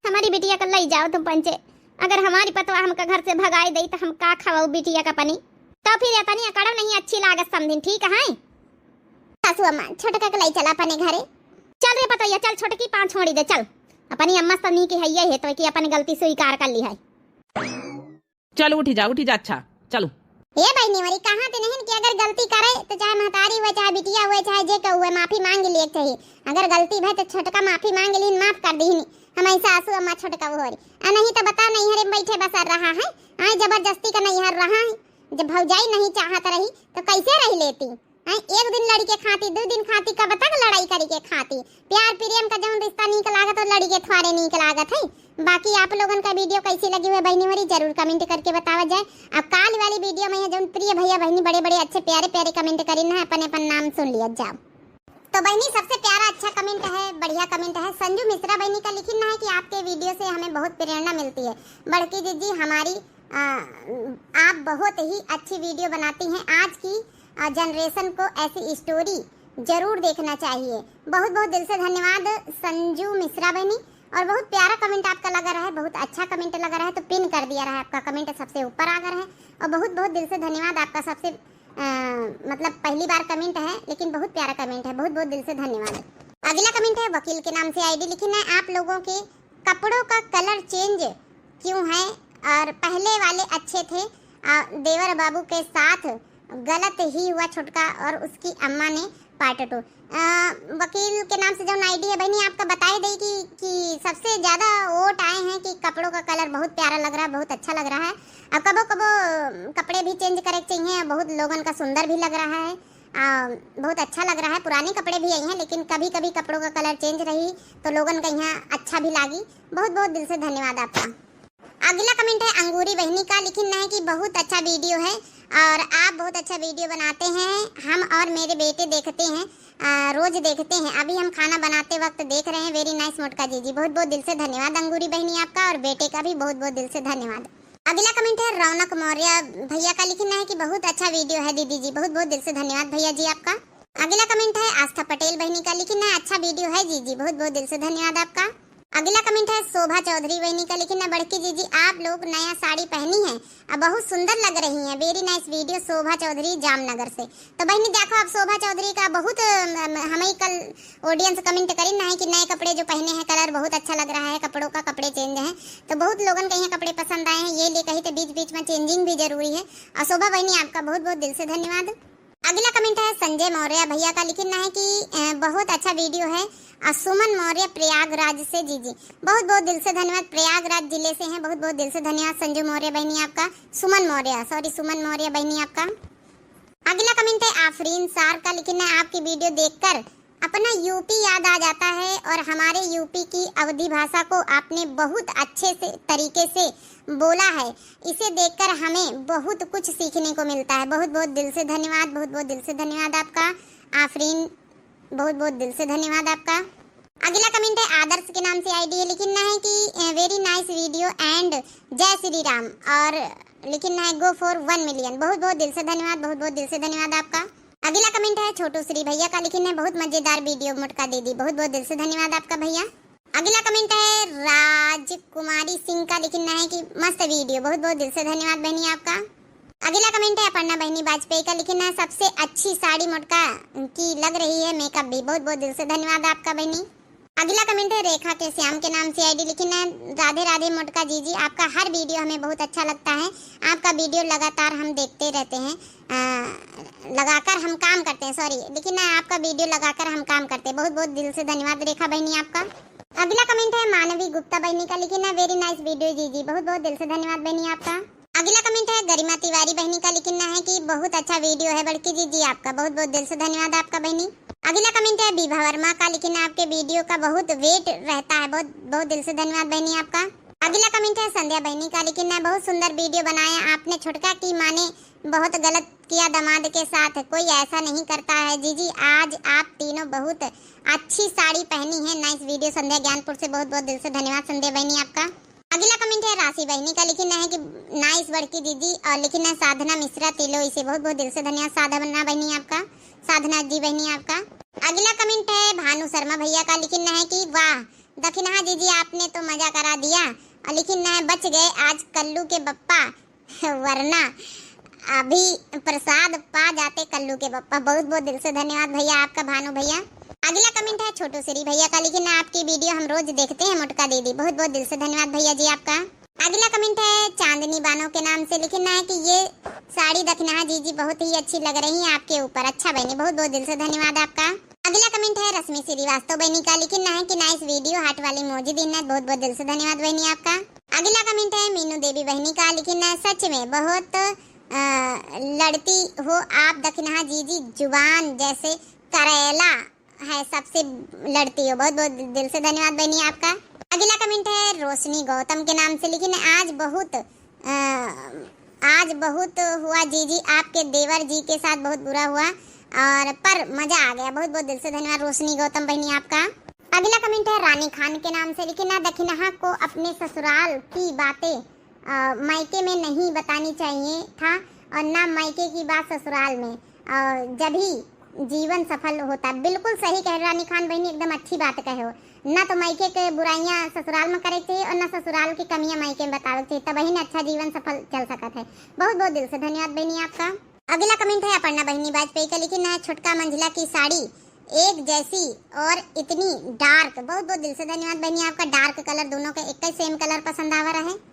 हमारी बिटिया का लई जाओ तुम पंचे। अगर हमारी पतवा हमका घर से भगाई दई तो हम का खवाऊ बिटिया का पनी? तो फिर इतनी अकड़ नहीं अच्छी लागत समधिन, ठीक है? सासू अम्मा, छोटका के लई चला अपने घरे। चल रे पतोहिया, चल, छोटकी पाँव छोड़ी दे, चल। अपनी अम्मा से नीक है ये है तो कि अपन गलती स्वीकार कर ली है। चल उठी जा, उठी जा, अच्छा, चलो। ए बहिनी, वरी कहा थे नहीं कि अगर गलती करे तो चाहे महतारी हुए, चाहे बिटिया हुए, चाहे जे केहू हुए, माफी मांग लिए के चाहिए। अगर गलती भय तो छोटका माफी मांग लीन, माफ कर दीन। हम ऐसा आंसू अम्मा छोटका वो हो रही। आ नहीं तो बता, नैहरे में बैठे बसर रहा है। आए जबरदस्ती का नैहर रहा है। जब भौजाई नहीं चाहत रही तो कैसे रह लेती? आए एक दिन लड़ी के खाती, दो दिन खाती, कब तक लड़ाई करी के खाती? प्यार प्रेम का जौन रिश्ता नीक लागत हो, लड़ी के थ्वारे नीक लागत है। बाकी आप लोगन का video कैसी लगी हुई बहिनी मोरी, जरूर comment करके बतावा जाए। अब काल वाली video में यहाँ जौन प्रिय भैया बहिनी बड़े बड़े अच्छे प्यारे प्यारे comment करीन है, अपन अपन नाम सुन लिया जाओ। तो बहिनी, सबसे प्यारा अच्छा comment है, बढ़िया comment है, संजू मिश्रा बहिनी का लिखिन है कि आपके video से हमें बहुत प्रेरणा मिलती है। बड़की दीदी हमारी, आ, आप बहुत ही अच्छी video बनाती हैं। आज की, आ, generation को ऐसी story जरूर देखना चाहिए। बहुत बहुत दिल से धन्यवाद संजू मिश्रा बहिनी। और बहुत प्यारा comment आपका लगा रहा है, बहुत अच्छा comment लगा रहा है, तो pin कर दिया रहा है, आपका comment सबसे ऊपर आ गया है। और बहुत बहुत दिल से धन्यवाद आपका सबसे, अ, मतलब पहली बार comment है, लेकिन बहुत प्यारा comment है, बहुत बहुत दिल से धन्यवाद। अगला comment है वकील के नाम से, ID लिखिन है, आप लोगों के कपड़ों का colour change क्यों है? और पहले वाले अच्छे थे, आ, देवर बाबू के साथ गलत ही हुआ छोटका और उसकी अम्मा ने part two। अ, वकील के नाम से जौन ID है बहिनी, आपका बताए दे कि, कि सबसे ज्यादा vote आए हैं कि कपड़ों का colour बहुत प्यारा लग रहा है, बहुत अच्छा लग रहा है। अब कबो कबो कपड़े भी change करे के चाहिए, बहुत लोगन का सुंदर भी लग रहा है, आ, बहुत अच्छा लग रहा है। पुराने कपड़े भी आई हैं, लेकिन कभी कभी कपड़ों का colour change रही तो लोगन का यहाँ अच्छा भी लागी। बहुत बहुत दिल से धन्यवाद आपका। अगला comment है अंगूरी बहिनी का, लिखिन है कि बहुत अच्छा video है और आप बहुत अच्छा video बनाते हैं, हम और मेरे बेटे देखते हैं, आ, रोज देखते हैं, अभी हम खाना बनाते वक्त देख रहे हैं। Very nice मोटका जीजी, बहुत बहुत दिल से धन्यवाद अंगूरी बहिनी आपका, और बेटे का भी बहुत बहुत दिल से धन्यवाद। अगला comment है रौनक मौर्य भैया का, लिखिन है कि बहुत अच्छा video है दीदी जी, बहुत बहुत दिल से धन्यवाद भैया जी आपका। अगला comment है आस्था पटेल बहिनी का, लिखिन है अच्छा video है जीजी, बहुत बहुत दिल से धन्यवाद आपका। अगला comment है शोभा चौधरी बहिनी का, लिखिन है बड़की जीजी आप लोग नया साड़ी पहनी है, अब बहुत सुंदर लग रही हैं। Very nice video शोभा चौधरी जामनगर से। तो बहिनी देखो, अब शोभा चौधरी का बहुत, अम, हमें कल audience comment करी ना है कि नए कपड़े जो पहने हैं, colour बहुत अच्छा लग रहा है, कपड़ों का कपड़े change हैं, तो बहुत लोगन के यहाँ कपड़े पसंद आए हैं, ये लिए कही तो बीच बीच में changing भी जरूरी है। और शोभा बहिनी आपका बहुत बहुत दिल से धन्यवाद। अगला comment है संजय मौर्य भैया का, लिखिन है कि, अ, बहुत अच्छा video है, अ, सुमन मौर्य प्रयागराज से जीजी, बहुत बहुत दिल से धन्यवाद, प्रयागराज जिले से हैं, बहुत बहुत दिल से धन्यवाद संजू मौर्य बहिनी आपका, सुमन मौर्य, sorry, सुमन मौर्य बहिनी आपका। अगला comment है आफरीन सार का, लिखिन है आपकी video देखकर अपना UP याद आ जाता है और हमारे UP की अवधी भाषा को आपने बहुत अच्छे से, तरीके से बोला है। इसे देखकर हमें बहुत कुछ सीखने को मिलता है। बहुत बहुत दिल से धन्यवाद, बहुत बहुत दिल से धन्यवाद आपका आफरीन, बहुत बहुत दिल से धन्यवाद आपका। अगला comment है आदर्श के नाम से, ID है, लिखिन है कि, अ, very nice video and जय श्री राम, और लिखिन है go for one million। बहुत बहुत दिल से धन्यवाद, बहुत बहुत दिल से धन्यवाद आपका। अगला comment है छोटू श्री भैया का, लिखिन है बहुत मजेदार video मोटका दीदी, बहुत बहुत दिल से धन्यवाद आपका भैया। अगला comment है राजकुमारी सिंह का, लिखिन है कि मस्त video, बहुत बहुत दिल से धन्यवाद बहिनी आपका। अगला comment है अपर्णा बहिनी वाजपेयी का, लिखिन है सबसे अच्छी साड़ी मोटका की लग रही है, makeup भी, बहुत बहुत दिल से धन्यवाद आपका बहिनी। अगला comment है रेखा के श्याम के नाम से, ID लिखिन है राधे राधे मोटका जीजी, आपका हर video हमें बहुत अच्छा लगता है, आपका video लगातार हम देखते रहते हैं, अ, लगाकर हम काम करते हैं, sorry, लिखिन है आपका video लगाकर हम काम करते हैं। बहुत बहुत दिल से धन्यवाद रेखा बहिनी आपका। अगला comment है मानवी गुप्ता बहिनी का, लिखिन है very nice video जीजी, बहुत बहुत दिल से धन्यवाद बहिनी आपका। अगला comment है गरिमा तिवारी बहिनी का, लिखिन है कि बहुत अच्छा video है बड़की जीजी आपका, बहुत बहुत दिल से धन्यवाद आपका बहिनी। अगला comment है विभा वर्मा का, लिखिन आपके video का बहुत wait रहता है, बहुत बहुत दिल से धन्यवाद बहिनी आपका। अगला comment है संध्या बहिनी का, लिखिन है बहुत सुंदर video बनाया आपने, छोटका की माँ ने बहुत गलत किया दामाद के साथ, कोई ऐसा नहीं करता है जीजी। आज आप तीनों बहुत अच्छी साड़ी पहनी है। Nice video संध्या ज्ञानपुर से, बहुत बहुत दिल से धन्यवाद संध्या बहिनी आपका। अगला comment है राशि बहिनी का, लिखिन है कि nice बड़की दीदी, और लिखिन है साधना मिश्रा तिलोई से, बहुत बहुत दिल से धन्यवाद साधना बहिनी आपका, साधना जी बहिनी आपका। अगला comment है भानु शर्मा भैया का, लिखिन है कि वाह दखिनहा जीजी आपने तो मजा करा दिया, और लिखिन है बच गए आज कल्लू के बप्पा वरना अभी प्रसाद पा जाते कल्लू के बप्पा। बहुत बहुत दिल से धन्यवाद भैया आपका भानु भैया। अगला comment है छोटू श्री भैया का, लिखिन है आपकी video हम रोज देखते हैं मोटका दीदी। बहुत बहुत दिल से धन्यवाद भैया जी आपका। अगला कमेंट है चांदनी बानो के नाम से, लिखिन है कि ये साड़ी दखिनहा जीजी बहुत ही अच्छी लग रही है आपके ऊपर। अच्छा बहनी, बहुत बहुत दिल से धन्यवाद आपका। अगला कमेंट है रश्मि श्रीवास्तव बहनी का, लिखिन है कि नाइस वीडियो, हार्ट वाली इमोजी दीन है, बहुत बहुत दिल से धन्यवाद बहनी आपका। अगला कमेंट है मीनू देवी बहनी का, लिखिन है सच में बहुत अ, लड़ती हो आप दखिनहा जीजी, जुबान जैसे करेला है, सबसे लड़ती हो। बहुत बहुत दिल से धन्यवाद बहनी आपका। अगला कमेंट है रोशनी गौतम के नाम से, लिखिन आज बहुत अ, आज बहुत हुआ जीजी, आपके देवर जी के साथ बहुत बुरा हुआ और पर मजा आ गया। बहुत बहुत दिल से धन्यवाद रोशनी गौतम बहनी आपका। अगला कमेंट है रानी खान के नाम से, लिखिन ना दखिनहा को अपने ससुराल की बातें अ, मायके में नहीं बतानी चाहिए था और ना मायके की बात ससुराल में, और जब ही जीवन सफल होता है। बिल्कुल सही कह रहे रानी खान बहनी, एकदम अच्छी बात कहे हो। ना तो मायके के बुराइयां ससुराल में करे के चाहिए और ना ससुराल की कमियां मायके में बतावे के चाहिए, तब ही ना अच्छा जीवन सफल चल सकत है। बहुत बहुत दिल से धन्यवाद बहनी आपका। अगला कमेंट है अपर्णा बहनी वाजपेयी का, लिखिन है छोटका मंझिला की साड़ी एक जैसी और इतनी डार्क। बहुत बहुत दिल से धन्यवाद बहनी आपका, डार्क कलर दोनों के एक ही सेम कलर पसंद आवा रहे।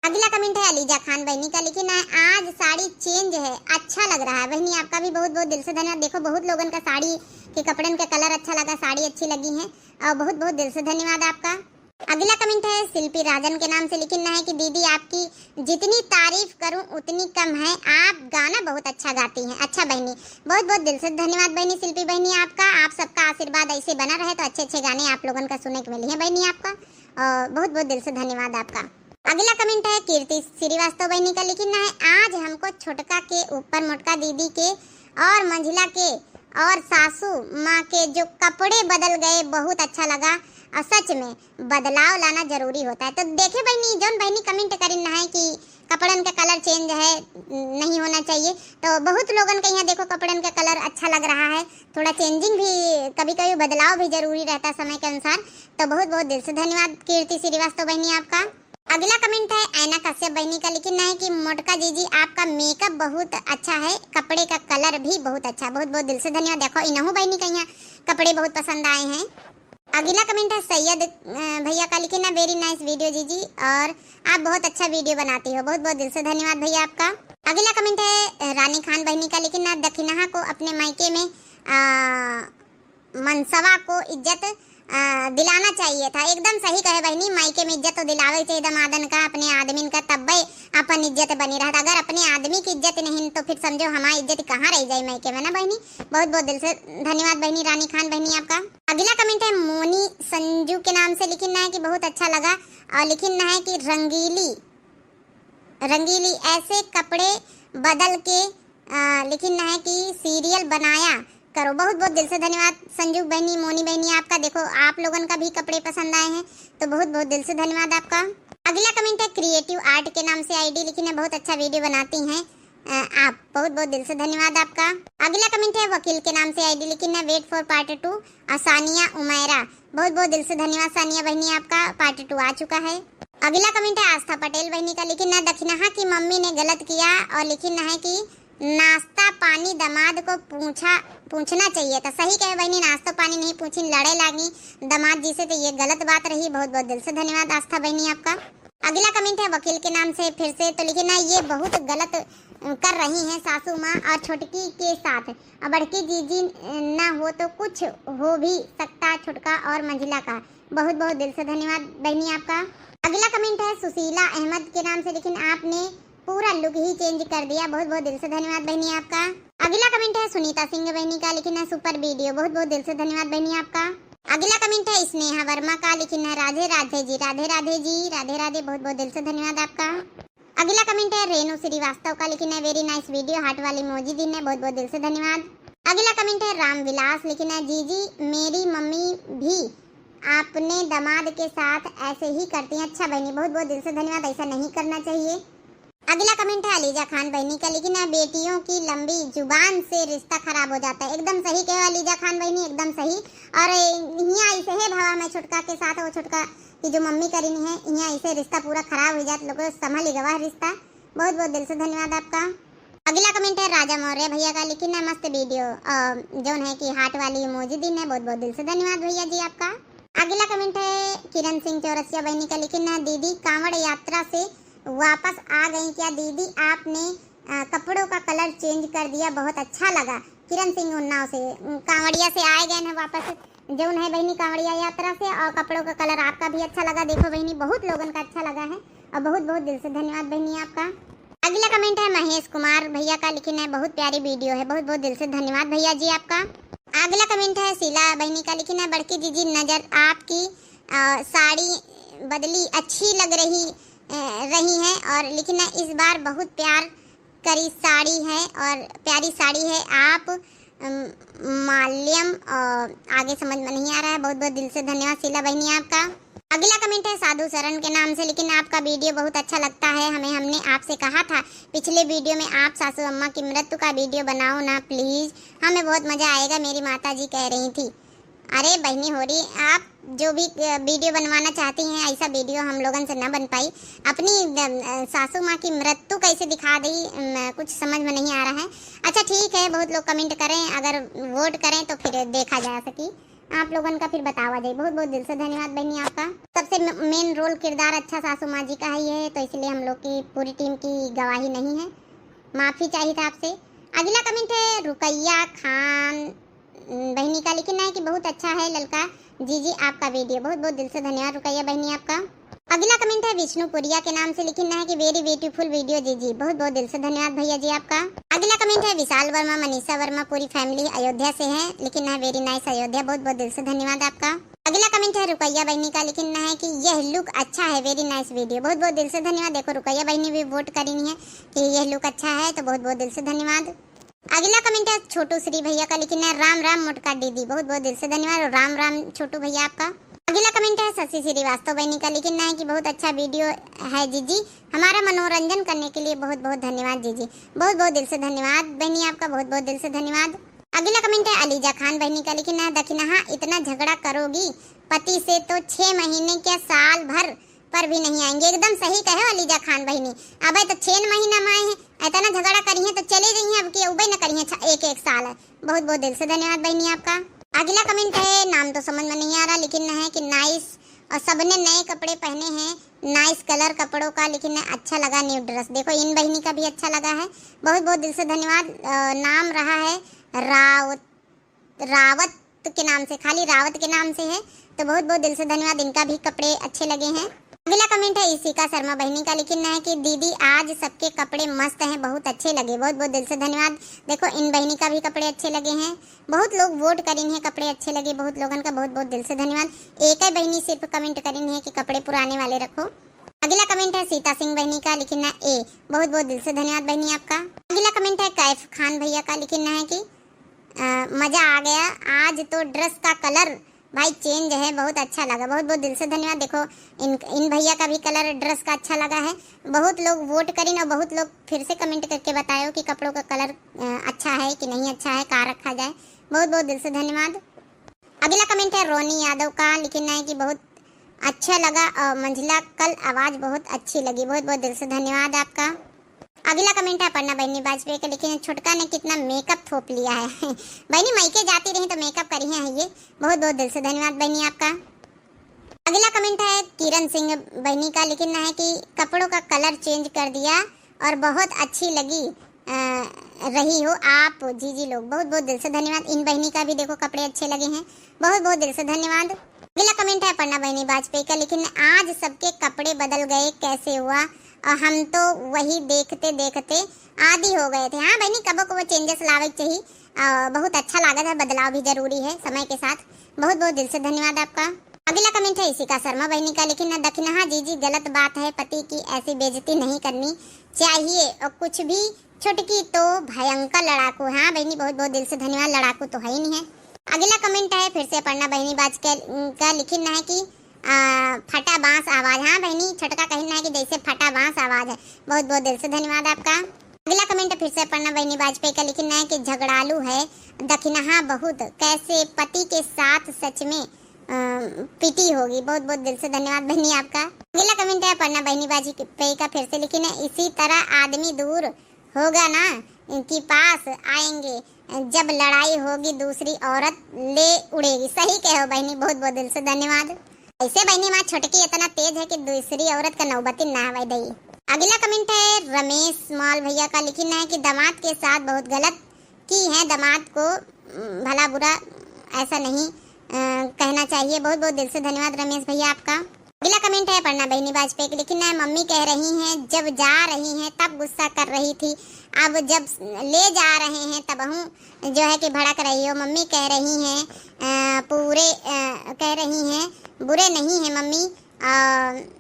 अगला कमेंट है अलीजा खान बहनी का, लिखिन है आज साड़ी चेंज है, अच्छा लग रहा है। बहनी आपका भी बहुत बहुत दिल से धन्यवाद। देखो बहुत लोगन का साड़ी के कपड़न का कलर अच्छा लगा, साड़ी अच्छी लगी है और बहुत बहुत दिल से धन्यवाद आपका। अगला कमेंट है शिल्पी राजन के नाम से, लिखिन है कि दीदी आपकी जितनी तारीफ करूं उतनी कम है, आप गाना बहुत अच्छा गाती हैं। अच्छा बहनी, बहुत बहुत दिल से धन्यवाद बहनी शिल्पी बहनी आपका, आप सबका आशीर्वाद ऐसे बना रहे तो अच्छे अच्छे गाने आप लोगन का सुने के मिली है बहनी आपका, और बहुत बहुत दिल से धन्यवाद आपका। अगला कमेंट है कीर्ति श्रीवास्तव बहनी का, लिखिन है आज हमको छोटका के ऊपर मोटका दीदी के और मंझिला के और सासू माँ के जो कपड़े बदल गए बहुत अच्छा लगा, और सच में बदलाव लाना जरूरी होता है। तो देखे बहनी, जौन बहनी कमेंट करिन है कि कपड़न का कलर चेंज है, नहीं होना चाहिए, तो बहुत लोगन के यहाँ देखो कपड़न का कलर अच्छा लग रहा है, थोड़ा चेंजिंग भी, कभी कभी बदलाव भी जरूरी रहता है समय के अनुसार। तो बहुत बहुत दिल से धन्यवाद कीर्ति श्रीवास्तव बहनी आपका। अगला कमेंट है ऐना कश्यप बहनी का, लिखिन है कि मोटका जीजी आपका मेकअप बहुत अच्छा है, कपड़े का कलर भी बहुत अच्छा। बहुत बहुत दिल से धन्यवाद। देखो इनहू बहनी के यहाँ कपड़े बहुत पसंद आए हैं। अगला कमेंट है सैयद अ, भैया का, लिखिन है वेरी नाइस वीडियो जीजी, और आप बहुत अच्छा वीडियो बनाती हो। बहुत बहुत दिल से धन्यवाद भैया आपका। अगला कमेंट है अ, रानी खान बहनी का, लिखिन है दखिनहा को अपने मायके में अ, मनसवा को इज्जत अ, दिलाना चाहिए था। एकदम सही कहे बहनी, मायके में इज्जत तो दिलावे के चाहिए दमादन का, अपने आदमीन का, तब्बे अपन इज्जत बनी रहता। अगर अपने आदमी की इज्जत नहीं तो फिर समझो हमारी इज्जत कहाँ रह जाए मायके में ना बहनी। बहुत बहुत दिल से धन्यवाद बहनी रानी खान बहनी आपका। अगला कमेंट है मोनी संजू के नाम से, लिखिन है कि बहुत अच्छा लगा और लिखिन है कि रंगीली रंगीली ऐसे कपड़े बदल के अ, लिखिन है कि सीरियल बनाया करो। बहुत बहुत दिल से धन्यवाद संजू बहनी, मोनी बहनी आपका। देखो आप लोगन का भी कपड़े पसंद आए हैं तो बहुत बहुत दिल से धन्यवाद आपका। अगला कमेंट है क्रिएटिव आर्ट के नाम से आईडी, लिखिन है बहुत अच्छा वीडियो बनाती हैं अ, आप। बहुत बहुत दिल से धन्यवाद आपका। अगला कमेंट है वकील के नाम से आईडी, लिखिन है wait for part two, Saniya Umaira. बहुत बहुत दिल से धन्यवाद सानिया बहनी आपका, पार्ट टू आ चुका है। अगला कमेंट है आस्था पटेल बहनी का, लिखिन है दखिनहा की मम्मी ने गलत किया और लिखिन है कि नाश्ता पानी दामाद को पूछा, पूछना चाहिए था। सही कहे बहनी, नाश्ता पानी नहीं पूछिन, लड़े लागी दामाद जी से, तो ये गलत बात रही। बहुत बहुत दिल से धन्यवाद आस्था बहनी आपका। अगला कमेंट है वकील के नाम से फिर से, तो लिखिन है ये बहुत गलत अ, कर रही हैं सासू माँ और छोटकी के साथ, और बड़की जीजी अ, ना हो तो कुछ हो भी सकता छोटका और मंझिला का। बहुत बहुत दिल से धन्यवाद बहनी आपका। अगला कमेंट है सुशीला अहमद के नाम से, लिखिन आपने पूरा लुक ही चेंज कर दिया। बहुत बहुत दिल से धन्यवाद बहनी आपका। अगला कमेंट है सुनीता सिंह बहनी का, लिखिन है सुपर वीडियो। बहुत बहुत दिल से धन्यवाद बहनी आपका। अगला कमेंट है स्नेहा वर्मा का, लिखिन है राधे राधे जी, राधे राधे जी, राधे राधे। बहुत बहुत दिल से धन्यवाद आपका। अगला कमेंट है रेणु श्रीवास्तव का, लिखिन है वेरी नाइस वीडियो, हार्ट वाली इमोजी दीन है। बहुत बहुत दिल से धन्यवाद। अगला कमेंट है राम विलास, लिखिन है जीजी मेरी मम्मी भी आपने दामाद के साथ ऐसे ही करती हैं। अच्छा बहनी, बहुत बहुत दिल से धन्यवाद, ऐसा नहीं करना चाहिए। अगला कमेंट है अलीजा खान बहनी का, लिखिन है बेटियों की लंबी जुबान से रिश्ता खराब हो जाता है। एकदम सही कहो अलीजा खान बहनी, एकदम सही। और हियाँ ऐसे है भावा मैं छोटका के साथ, वो छोटका की जो मम्मी करिन है, हियाँ ऐसे रिश्ता पूरा खराब हो जात, लोगों संभल गवा रिश्ता। बहुत बहुत दिल से धन्यवाद आपका। अगला कमेंट है राजा मौर्य भैया का, लिखिन है मस्त वीडियो, अ, जौन है कि हार्ट वाली इमोजी दीन है। बहुत बहुत दिल से धन्यवाद भैया जी आपका। अगला कमेंट है किरण सिंह चौरसिया बहनी का, लिखिन है, "दीदी, कांवड़ यात्रा से वापस आ गई क्या दीदी? आपने, अ, कपड़ों का कलर चेंज कर दिया, बहुत अच्छा लगा।" किरण सिंह उन्नाव से, उम, कांवड़िया से आए गए हैं वापस, जौन है बहनी कांवड़िया यात्रा से, और कपड़ों का कलर आपका भी अच्छा लगा। देखो बहनी, बहुत लोगन का अच्छा लगा है, और बहुत बहुत दिल से धन्यवाद बहनी आपका। अगला कमेंट है महेश कुमार भैया का, लिखिन है, "बहुत प्यारी वीडियो है।" बहुत बहुत दिल से धन्यवाद भैया जी आपका। अगला कमेंट है शीला बहनी का, लिखिन है, "बड़की जीजी, नजर आपकी, अ, साड़ी बदली, अच्छी लग रही, अ, रही है।" और लिखिन है, "इस बार बहुत प्यार करी साड़ी है और प्यारी साड़ी है आप, अम, माल्यम।" और आगे समझ में नहीं आ रहा है। बहुत बहुत दिल से धन्यवाद शीला बहनी आपका। अगला कमेंट है साधु शरण के नाम से, लिखिन, "आपका वीडियो बहुत अच्छा लगता है हमें, हमने आपसे कहा था पिछले वीडियो में, आप सासू अम्मा की मृत्यु का वीडियो बनाओ ना प्लीज, हमें बहुत मजा आएगा, मेरी माता जी कह रही थी।" अरे बहनी होरी, आप जो भी, अ, वीडियो बनवाना चाहती हैं, ऐसा वीडियो हम लोगन से ना बन पाई। अपनी, अ, सासू माँ की मृत्यु कैसे दिखा दी, अम, कुछ समझ में नहीं आ रहा है। अच्छा ठीक है, बहुत लोग कमेंट करें, अगर वोट करें तो फिर देखा जा सकी। आप लोगन का फिर बतावा जाई। बहुत बहुत दिल से धन्यवाद बहनी आपका। सबसे म-, मेन रोल किरदार अच्छा सासू माँ जी का है ये, तो इसलिए हम लोग की पूरी टीम की गवाही नहीं है, माफ़ी चाहिए था आपसे। अगला कमेंट है रुकैया खान, उम, बहनी का, लिखिन है कि बहुत अच्छा है ललका जीजी आपका वीडियो। बहुत बहुत दिल से धन्यवाद रुकैया बहनी आपका। अगला कमेंट है विष्णुपुरिया के नाम से, लिखिन है कि very beautiful video जीजी। बहुत बहुत दिल से धन्यवाद भैया जी आपका। अगला कमेंट है विशाल वर्मा, मनीषा वर्मा, पूरी फैमिली अयोध्या से है, लिखिन है very nice अयोध्या। बहुत बहुत दिल से धन्यवाद आपका। अगला कमेंट है रुकैया बहनी का, लिखिन है कि यह लुक अच्छा है, very nice video। बहुत बहुत दिल से धन्यवाद। देखो रुकैया बहनी भी वोट करिन है कि यह लुक अच्छा है, तो बहुत बहुत दिल से धन्यवाद। अगला कमेंट है छोटू श्री भैया का, लिखिन है, "राम राम मोटका दीदी।" बहुत बहुत दिल से धन्यवाद और राम राम छोटू भैया आपका। अगला कमेंट है शशि श्रीवास्तव बहनी का, लिखिन है कि बहुत अच्छा वीडियो है जीजी, हमारा मनोरंजन करने के लिए बहुत बहुत धन्यवाद जीजी। बहुत बहुत दिल से धन्यवाद बहनी आपका, बहुत बहुत दिल से धन्यवाद। अगला कमेंट है अलीजा खान बहनी का, लिखिन है, "दखिनहा इतना झगड़ा करोगी पति से तो छह महीने क्या साल भर पर भी नहीं आएंगे।" एकदम सही कहे हो अलीजा खान बहनी, अबे तो छह महीना में आए हैं, इतना झगड़ा करी हैं तो चले गई हैं, अब की उबे न करी हैं छ-, एक एक साल है। बहुत बहुत दिल से धन्यवाद बहनी आपका। अगला कमेंट है, नाम तो समझ में नहीं आ रहा, लिखिन है कि nice, और सबने नए कपड़े पहने हैं, nice colour कपड़ों का, लिखिन है अच्छा लगा new dress। देखो इन बहनी का भी अच्छा लगा है, बहुत बहुत दिल से धन्यवाद। अ, नाम रहा है राउत, रावत के नाम से, खाली रावत के नाम से है, तो बहुत बहुत दिल से धन्यवाद। इनका भी कपड़े अच्छे लगे हैं। अगला कमेंट है इशिका शर्मा बहनी का, लिखिन है कि "दीदी आज सबके कपड़े मस्त हैं, बहुत अच्छे लगे।" बहुत बहुत दिल से धन्यवाद। देखो इन बहनी का भी कपड़े अच्छे लगे हैं, बहुत लोग वोट करिन है, कपड़े अच्छे लगे बहुत लोगन का, बहुत बहुत दिल से धन्यवाद। एक ही बहनी सिर्फ कमेंट करिन है कि कपड़े पुराने वाले रखो। अगला कमेंट है सीता सिंह बहनी का, लिखिन है ए। बहुत बहुत दिल से धन्यवाद बहनी आपका। अगला कमेंट है कैफ खान भैया का, लिखिन है कि अ, मजा आ गया। आज तो ड्रेस का कलर भाई चेंज है, बहुत अच्छा लगा। बहुत बहुत दिल से धन्यवाद। देखो इन, इन भैया का भी कलर ड्रेस का अच्छा लगा है। बहुत लोग वोट करिन और बहुत लोग फिर से कमेंट करके बतायो कि कपड़ों का कलर, अ, अच्छा है कि नहीं अच्छा है, का रखा जाए। बहुत बहुत दिल से धन्यवाद। अगला कमेंट है रोनी यादव का, लिखिन है कि बहुत अच्छा लगा और मंझला कल आवाज़ बहुत अच्छी लगी। बहुत बहुत दिल से धन्यवाद आपका। अगला कमेंट है अपर्णा बहनी वाजपेयी का, लिखिन है, "छोटका ने कितना मेकअप थोप लिया है।" बहनी मइके जाती रही तो मेकअप करी हैं ये। बहुत बहुत दिल से धन्यवाद बहनी आपका। अगला कमेंट है किरण सिंह बहनी का, लिखिन है कि "कपड़ों का कलर चेंज कर दिया और बहुत अच्छी लगी, अ, रही हो आप जीजी लोग।" बहुत बहुत दिल से धन्यवाद। इन बहनी का भी देखो कपड़े अच्छे लगे हैं, बहुत बहुत दिल से धन्यवाद। अगला कमेंट है अपर्णा बहनी वाजपेयी का, लिखिन है, "आज सबके कपड़े बदल गए, कैसे हुआ? और हम तो वही देखते देखते आदी हो गए थे।" हाँ बहनी, कबो कबो चेंजेस लावे के चाहिए। अ, बहुत अच्छा लागत है, बदलाव भी जरूरी है समय के साथ। बहुत बहुत दिल से धन्यवाद आपका। अगला कमेंट है इशिका शर्मा बहनी का, लिखिन है, "दखिनहा जीजी गलत बात है, पति की ऐसी बेइज्जती नहीं करनी चाहिए और कुछ भी, छोटकी तो भयंकर लड़ाकू।" हाँ बहनी, बहुत बहुत दिल से धन्यवाद, लड़ाकू तो है ही नहीं है। अगला कमेंट है फिर से अपर्णा बहनी बाज के, का लिखिन है कि, आ, "फटा बांस आवाज।" हाँ बहनी, छोटका कहिन है कि "जैसे फटा बांस आवाज है।" बहुत बहुत दिल से धन्यवाद आपका। अगला कमेंट फिर से अपर्णा बहनी वाजपेयी का, लिखिन है कि "झगड़ालू है दखिनहा बहुत, कैसे पति के साथ सच में, अ, पिटी होगी।" बहुत बहुत दिल से धन्यवाद बहनी आपका। अगला कमेंट है अपर्णा बहनी वाजपेयी का, फिर से लिखिन है, "इसी तरह आदमी दूर होगा ना, के पास आएंगे, जब लड़ाई होगी दूसरी औरत ले उड़ेगी। सही कहे हो बहिनी, बहुत बहुत दिल से धन्यवाद। ऐसे बहिनी हमार छोटकी इतना तेज है कि दूसरी औरत का नौबती ना आवे दई। अगला comment है रमेश मॉल भैया का, लिखिन है कि दामाद के साथ बहुत गलत की है, दामाद को, उम, भला बुरा ऐसा नहीं, अ, कहना चाहिए। बहुत बहुत दिल से धन्यवाद रमेश भैया आपका। अगला comment है अपर्णा बहिनी वाजपेयी की, लिखिन है मम्मी कह रही हैं जब जा रही हैं तब गुस्सा कर रही थी, अब जब ले जा रहे हैं तबहूँ जो है कि भड़क रही हो। मम्मी कह रही हैं, अ, पूरे, अ, कह रही हैं बुरे नहीं हैं मम्मी, अ,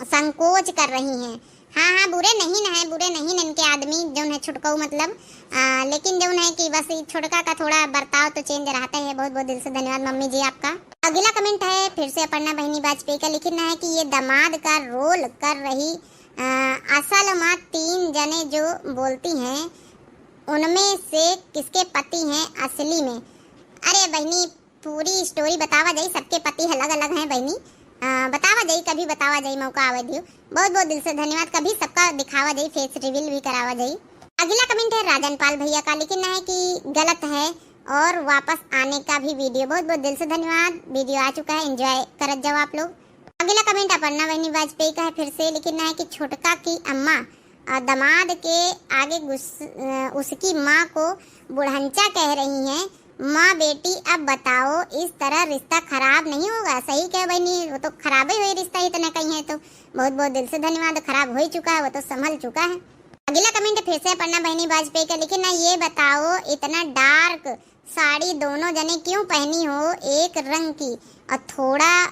संकोच कर रही हैं। हाँ, हाँ, बुरे नहीं न है, बुरे नहीं न इनके आदमी, जौन है छुटकऊ मतलब, आ, लेकिन जौन है कि बस ई छोटका का थोड़ा बर्ताव तो change रहता है। बहुत बहुत दिल से धन्यवाद मम्मी जी आपका। अगला comment है फिर से अपर्णा बहिनी वाजपेयी का, लिखिन है कि ये दामाद का role कर रही, आ, असल में तीन जने जो बोलती हैं उनमें से किसके पति हैं असली में। अरे बहिनी, पूरी story बतावा जाई, सबके पति अलग अलग हैं बहिनी। आ, बतावा जाई, कभी बतावा जाई, मौका आवे दियो। बहुत बहुत दिल से धन्यवाद। कभी सबका दिखावा जाई, face reveal भी करावा जाई। अगला comment है राजन पाल भैया का, लिखिन है कि गलत है और वापस आने का भी video। बहुत बहुत दिल से धन्यवाद, video आ चुका है, enjoy करत जाओ आप लोग। अगला comment अपर्णा बहिनी वाजपेयी का है फिर से, लिखिन है कि छोटका की अम्मा, आ, दामाद के आगे गुस-, अ, उसकी माँ को बुढ़ंचा कह रही हैं। माँ बेटी अब बताओ, इस तरह रिश्ता खराब नहीं होगा? सही कहे बहिनी, वो तो खराब ही हुई रिश्ता, इतने कही है तो। बहुत बहुत दिल से धन्यवाद, खराब हो ही चुका है, वो तो संभल चुका है। अगला comment फिर से अपर्णा बहिनी वाजपेयी का, लिखिन है ये बताओ इतना dark साड़ी दोनों जने क्यों पहनी हो एक रंग की, और थोड़ा,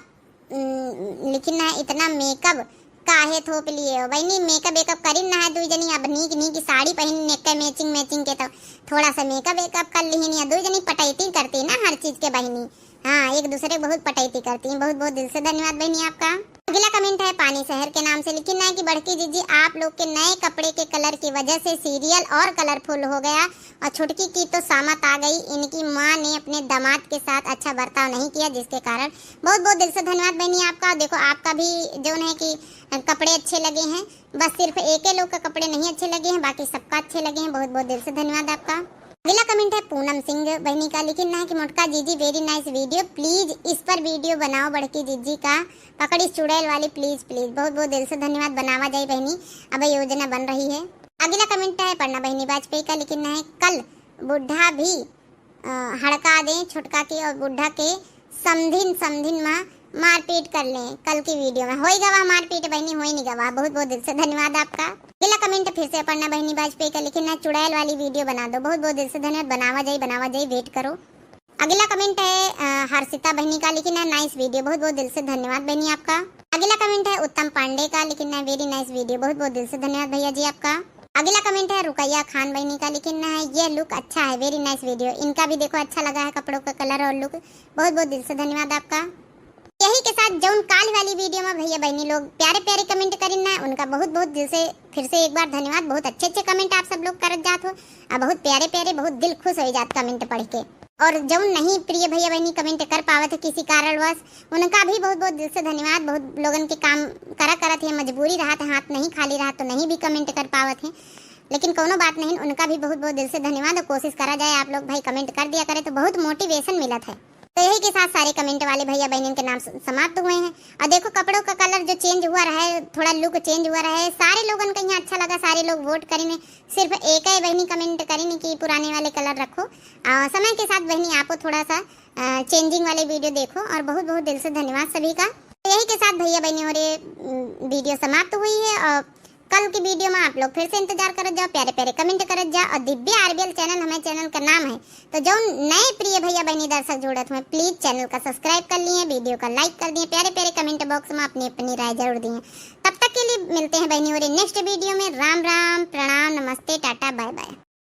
उम, लिखिन है इतना makeup काहे थोप लिए हो? बहिनी, makeup वेकअप करिन ना है दुई जनी, अब नीक नीक साड़ी पहिन, एक matching matching के तो थोड़ा सा makeup वेकअप कर लिहिन, या दुई जनी पटैती करती ना हर चीज के बहिनी। हाँ, एक दूसरे बहुत पटैती करती हैं। बहुत बहुत दिल से धन्यवाद बहिनी आपका। अगला comment है पानी शहर के नाम से, लिखिन है कि बड़की जीजी, आप लोग के नए कपड़े के colour की वजह से serial और colourful हो गया और छुटकी की तो सामत आ गई। इनकी माँ ने अपने दामाद के साथ अच्छा बर्ताव नहीं किया, जिसके कारण। बहुत बहुत दिल से धन्यवाद बहिनी आपका। देखो, आपका भी जौन है कि कपड़े अच्छे लगे हैं, बस सिर्फ एके लोग का कपड़े नहीं अच्छे लगे हैं, बाकी सबका अच्छे लगे हैं। बहुत बहुत दिल से धन्यवाद आपका। अगला comment है पूनम सिंह बहिनी का, लिखिन है कि मोटका जीजी very nice video, please इस पर video बनाओ बड़की जीजी का पकड़ी चुड़ैल वाली, please please। बहुत बहुत दिल से धन्यवाद, बनावा जाई बहिनी, अब योजना बन रही है। अगला comment है पन्ना बहिनी वाजपेयी का, लिखिन है कल बुढ़ा भी, अ, हड़का दें छोटका के और बुढ़ा के समधिन समधिन मा मारपीट कर लें कल की video में। होई गवा मारपीट बहिनी, होई नहीं गवा। बहुत बहुत दिल से धन्यवाद आपका। अगला comment फिर से पन्ना बहिनी वाजपेयी का, लिखिन है चुड़ैल वाली video बना दो। बहुत बहुत दिल से धन्यवाद, बनावा जाई, बनावा जाई, wait करो। अगला comment है, अ, हर्षिता बहिनी का, लिखिन है nice video। बहुत बहुत दिल से धन्यवाद बहिनी आपका। अगला comment है उत्तम पांडे का, लिखिन है very nice video। बहुत बहुत दिल से धन्यवाद भैया जी आपका। अगला comment है रुकैया खान बहिनी का, लिखिन है ये look अच्छा है, very nice video। इनका भी देखो अच्छा लगा है कपड़ों का colour और look। बहुत बहुत दिल से धन्यवाद आपका। यही के साथ जौन काल वाली video में भैया बहिनी लोग प्यारे प्यारे comment करिन ना, उनका बहुत बहुत दिल से फिर से एक बार धन्यवाद। बहुत अच्छे अच्छे comment आप सब लोग करत जात हो, आ बहुत प्यारे प्यारे, बहुत दिल खुश हो जात comment पढ़ के। और जौन नहीं प्रिय भैया बहिनी comment कर पावत है किसी कारणवश, उनका भी बहुत बहुत दिल से धन्यवाद। बहुत लोगन के काम करा करत है, मजबूरी रहत है, हाथ नहीं खाली रहत तो नहीं भी comment कर पावत है, लेकिन कौनो बात नहीं, उनका भी बहुत बहुत दिल से धन्यवाद। और कोशिश करा जाए आप लोग भाई comment कर दिया करें तो बहुत motivation मिलत है। तो यही के साथ सारे comment वाले भैया बहनिन के नाम स-, समाप्त हुए हैं। और देखो कपड़ों का colour जो change हुआ रहा है, थोड़ा look change हुआ रहा है, सारे लोगन का यहाँ अच्छा लगा, सारे लोग vote करें। सिर्फ एक ही बहनी comment करें कि पुराने वाले colour रखो। आ, समय के साथ बहनी आपो थोड़ा सा, आ, changing वाले video देखो। और बहुत बहुत दिल से धन्यवाद सभी का। तो यही के साथ भैया बहनी हो रे, उम, video समाप्त हुई है। और कल की video में आप लोग फिर से इंतजार करत जाओ, प्यारे प्यारे comment करत जाओ। और दिव्या आरबीएल channel हमारे channel का नाम है, तो जौन नए प्रिय भैया बहनी दर्शक जुड़त हुए, please channel का subscribe कर लिए, video का like कर दिए, प्यारे प्यारे comment box में अपनी अपनी राय जरूर दिए। तब तक के लिए मिलते हैं बहनी हो रे next video में। राम राम, प्रणाम, नमस्ते, टाटा, bye bye।